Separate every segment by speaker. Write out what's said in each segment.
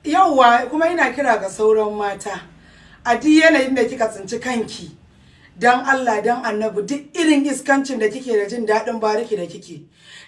Speaker 1: Yauwa, kuma ina kira ga sauran mata, a duk yanayin da kika tsinci kanki, dan Allah dan Annabi, duk irin iskancin da kike da jin daɗin bariki da kike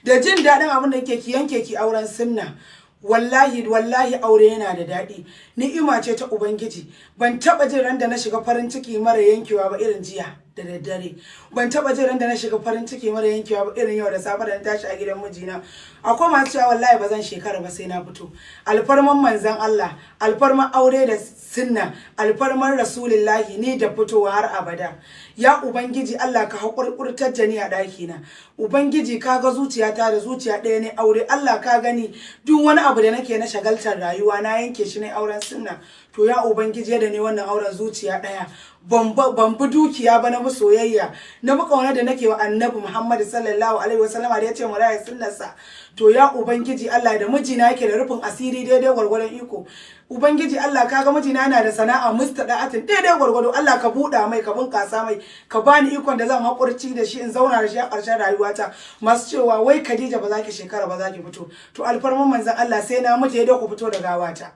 Speaker 1: da jin daɗin abin da kike, ki yanke ki auren sunna. Wallahi wallahi, aure yana da daɗi, ni'ima ce ta Ubangiji. Ban taɓa jin ran da na shiga farin ciki mara yankewa ba irin jiya da daddare. Ban taɓa jin ran da na shiga farin ciki mara yankewa ba irin yau da safe da na tashi a gidan mijina. Akwai masu cewa wallahi ba zan shekara ba sai na fito. Alfarman Manzon Allah, alfarman aure da sunna, alfarman Rasulullahi, ni da fitowa har abada. Ya Ubangiji Allah, ka haƙurƙurtar da ni a ɗakina. Ubangiji, ka ga zuciyata, da zuciya ɗaya ne aure. Allah, ka gani, duk wani abu da nake na shagaltar rayuwa na yanke shi ne auren sunna. To ya Ubangiji, yadda ne wannan auren zuciya ɗaya, ban bi dukiya ba, na bi soyayya, na bi ƙauna da nake wa Annabi Muhammad sallallahu alaihi wasallama da ya ce mu raya sunnarsa. To ya Ubangiji Allah, da mijina yake da rufin asiri daidai gwargwadon iko. Ubangiji Allah, kaga mijina yana da sana'a mustada'atin daidai gwargwado. Allah, ka buɗa mai, ka bunƙasa mai, ka bani ikon da zan haƙurci da shi, in zauna da shi a ƙarshen rayuwata. Masu cewa wai Khadija ba za ki shekara ba za ki fito, to alfarman Manzon Allah, sai na mutu yadda ku fito da gawata.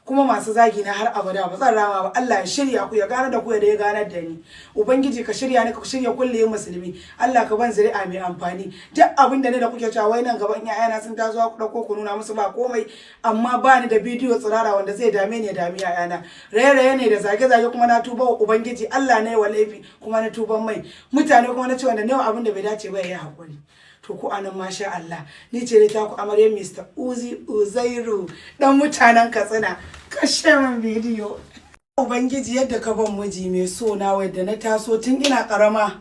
Speaker 1: Kuma masu zagi na, har abada ba zan rama ba. Allah ya shirya ku, ya gane da ku ya da ya ganar da ni. Ubangiji, ka shirya ni, ka shirya kulle musulmi. Allah, ka ban zuri'a mai amfani. Duk abin da ne da kuke cewa wai nan gaban ƴaƴana sun taso ku dauko ku nuna musu, ba komai, amma ba ni da bidiyo tsirara wanda zai dame ni ya dami ƴaƴana. Raye-raye ne da zage-zage, kuma na tuba wa Ubangiji Allah ne wa laifi, kuma na tuban mai. Mutane kuma na ce wanda ne abin da bai dace ba ya yi hakuri. To ku anan, masha Allah, ni ce dai taku amarya Mr. Uzi Uzairu, dan mutanen Katsina. Kashe min bidiyo. Ubangiji, yadda ka ban miji mai so na, wadda na taso tun ina karama,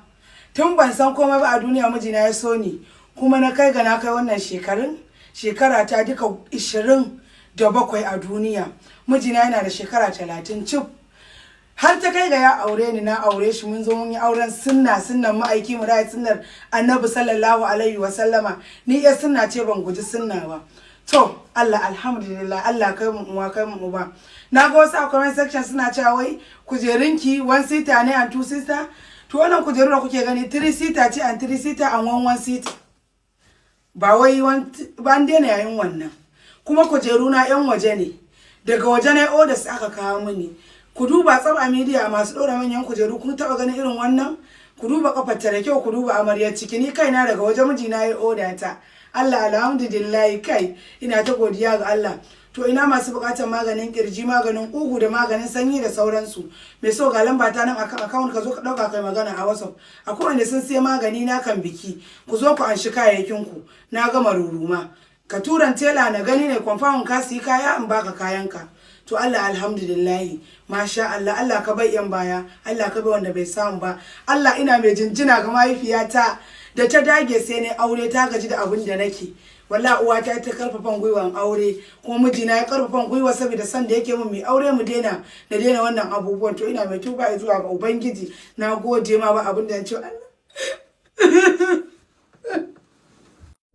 Speaker 1: tun ban san komai ba a duniya, mijina ya so ni, kuma na kai ga na kai wannan shekarun, shekara ta duka 27 a duniya, mijina yana da shekara 30 cif, har ta kai ga ya aure ni, na aure shi, mun zo mun yi auren sunna, sunnan ma'aiki, mu da sunnar Annabi sallallahu alaihi wa sallama. Ni ya sunna ce, ban guji sunna ba. To Allah, alhamdulillah, Allah kai mu uwa, kai mu uba. Na ga wasu a comment section suna cewa wai kujerunki one seater ne and two seater. To wannan kujeru da kuke gani, three seater ce and three seater and one one seater. Ba wai ba, an daina yayin wannan. Kuma kujeru na yan waje ne, daga waje na orders aka kawo mini. Ku duba tsab a media, masu ɗora manyan kujeru, kun taɓa ganin irin wannan? Ku duba kafar ta da kyau, ku duba amaryar ciki. Ni kaina daga waje mijina ya oda ta. Allah, alhamdulillah, kai ina ta godiya ga Allah. To ina masu bukatar maganin kirji, maganin kugu da maganin sanyi da sauransu? Mai so, ga lamba ta nan akan account, ka zo ka dauka kai magana a WhatsApp. Akwai wanda sun sai magani na kan biki, ku zo ku anshi kayayyakin ku. Na gama ruruma, ka turan tela na gani ne confirm ka siyi kaya, in baka kayanka. To Allah, alhamdulillahi, masha Allah. Allah ka bai yan baya, Allah ka bai wanda bai samu ba. Allah, ina mai jinjina ga mahaifiyata da ta dage sai ne aure, ta gaji da abin da nake. Wallahi uwata ta karfafan gwiwan aure, kuma mijina ya karfafan gwiwa saboda san da yake mun mai aure, mu daina, na daina wannan abubuwan. To ina mai tuba zuwa ga Ubangiji, na gode ma, ba abin da ya ce Allah.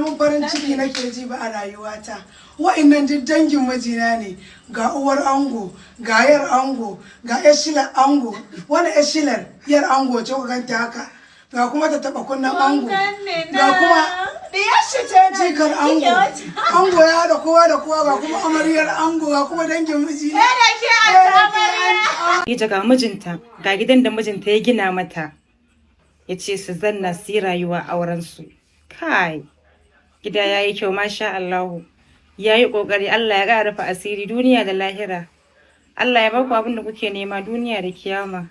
Speaker 1: Mun farin ciki nake ji ba a rayuwata. Wa'annan duk dangin mijina ne. Ga uwar ango, ga yar ango, ga yar shilar ango. Wani yar shilar yar ango ce, ku ganta haka. Ga kuma ta taba kunnen ango, ga kuma jikar ango. Ango ya da kowa da kowa, ga kuma amaryar ango, ga kuma dangin mijina.
Speaker 2: Ita ga mijinta, ga gidan da mijinta ya gina mata. Ya ce su zanna su yi rayuwa aurensu. Kai, gida ya yi kyau, masha Allahu. Ya yi ƙoƙari, Allah ya ƙara rufe asiri duniya da lahira. Allah ya baku abin da kuke nema duniya da kiyama.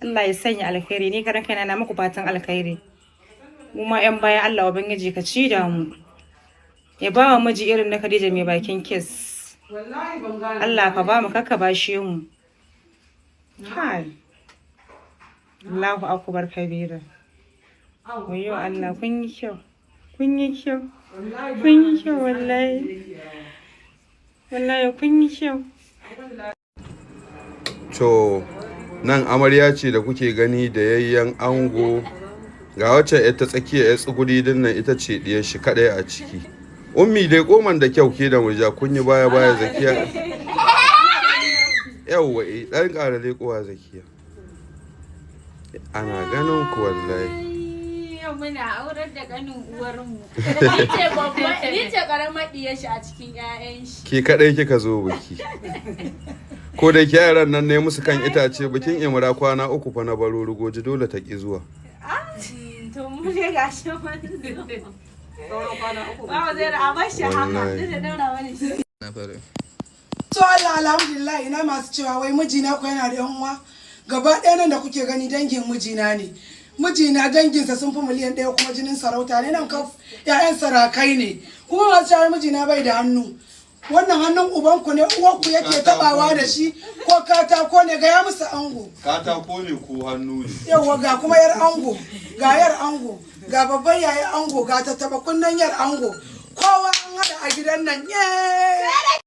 Speaker 2: Allah ya sanya alkhairi, ni karan kaina na muku fatan alkhairi. Mu ma 'yan baya, Allah Ubangiji ka ci da mu. Ya ba wa miji irin na Khadija mai bakin kiss. Allah ka ba mu, kakka bashe mu. Kai. Allahu akbar kabira. Wayyo Allah, kun yi kyau. Kun yi kyau. Kun yi kyau wallahi. Wallahi kun yi kyau.
Speaker 3: To nan amarya ce da kuke gani da yayyan ango. Ga wacce yar ta tsakiya, yar tsuguri din nan, ita ce diyar shi kadai a ciki. Ummi dai koman da kyau, ke da murja kun yi baya baya. Zakiya, yawwa, eh, dan ƙara leƙowa. Zakiya, ana ganin ku wallahi.
Speaker 4: Yau muna aurar da ƙanin uwarmu.
Speaker 5: Ni ce babba, ni ce karamar diyar shi a cikin 'ya'yan shi.
Speaker 3: Ke kadai kika zo biki. Ko da ke yaran nan ne musu kan itace bikin Imra kwana 3 fa na baro rugoji dole ta ki zuwa.
Speaker 5: To mu dai gashi mun zo. Ba zai a bar shi haka,
Speaker 3: Wallahi.
Speaker 5: duk da daura wani shi.
Speaker 1: To Allah, alhamdulillah. Ina masu cewa wai mijina ko yana da yan uwa? Gaba ɗaya nan da kuke gani dangin mijina ne. Mijina danginsa sun fi miliyan 1, kuma jinin sarauta ne nan kaf, ƴaƴan sarakai ne. Kuma masu cewa wai mijina bai da hannu, wannan hannun ubanku ne uwarku yake tabawa da shi ko katako ne? Gaya musu, ango.
Speaker 3: Katako ne ko hannu ne?
Speaker 1: Yauwa, ga kuma yar ango, ga yar ango, ga babban yaya ango, ga tattaba kunnen yar ango, kowa an hada a gidan nan. Yeee!